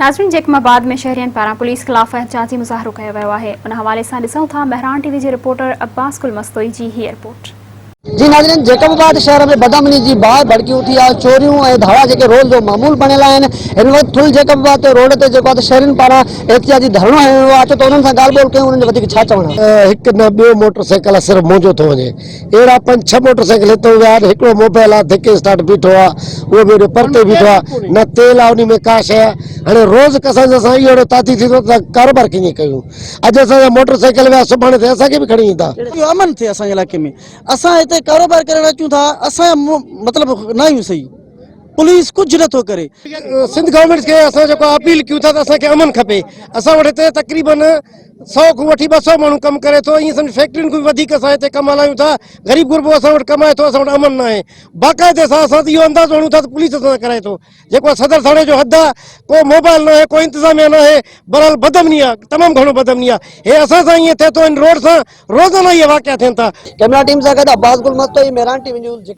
ناظرين جيڪب آباد ۾ شهرين پاران پوليس خلاف احتجاجي مظاهرو ڪيو ويو آهي ان حوالي سان ڏسون ٿا مهراڻ ٽي وي جي رپورٽر عباس گل مستوئي جي هي رپورٽ. جي ناظرين جيڪب آباد شهر ۾ بدامني جي باهه ڀڙڪي اٿي آهي چوريون ۽ ڌاڙا جيڪي روز جو معمول بڻيل آهن هن وقت ٿل جيڪب آباد تي روڊ تي جيڪو آهي ته شهرين پاران احتجاجي ڌرڻو هنيو ويو آهي اچو ته انهن سان ڳالهه ٻولهه ڪيون انهن جو وڌيڪ ڇا چوڻ آهي. هڪ نه ٻيو موٽر سائيڪل آهي صرف منهنجو ٿو وڃي اهڙا پنج ڇهه موٽر سائيڪل هتان ويا آهن، هڪڙو موبائل آهي ڌڪي اسٽارٽ بيٺو آهي اهو به هيڏو پرتي بيٺو آهي نه تيل آهي انهي ۾ ڪا شيء آهي هاڻي روز اسان سان اهو اهڙو تعدي ٿيندو ته ڪاروبار ڪيئن ڪيون اڄ اسان جا موٽر سائيڪل ويا سڀاڻي ته اسان کي به کڻي ايندا. اهو امن ٿئي اسان جي علائقي ۾ اسان هتي ڪاروبار ڪرڻ اچون ٿا اسان جا مطلب نه آهيون صحيح پوليس ڪجهه نه ٿو ڪري. سنڌ گورنمينٽ کي اسان جيڪو اپيل ڪيون ٿا ته اسان کي امن کپي اسان وٽ هتي تقريبن سئو کان وٺي 200 ماڻهو ڪم ڪري ٿو ائين سمجھ فيڪٽرين کان به وڌيڪ اسان هتي ڪم هلايون ٿا غريب غربو اسان وٽ ڪمائي ٿو اسان وٽ امن ناهي باقاعدي سان اسان ته اهو اندازو هڻون ٿا ته پوليس اسان سان ڪرائي ٿو جيڪو صدر ٿاڻي جو حد آهي ڪو موبائل ناهي ڪو انتظاميا ناهي بهرحال بدامني آهي تمام گهڻو بدامني آهي هي اسان سان ائين ٿئي ٿو ان روڊ سان روزانه اهي واقعا ٿين ٿا. ڪئميرا ٽيم سان گڏ Abbas Gul Mastoi, Mehran T V news.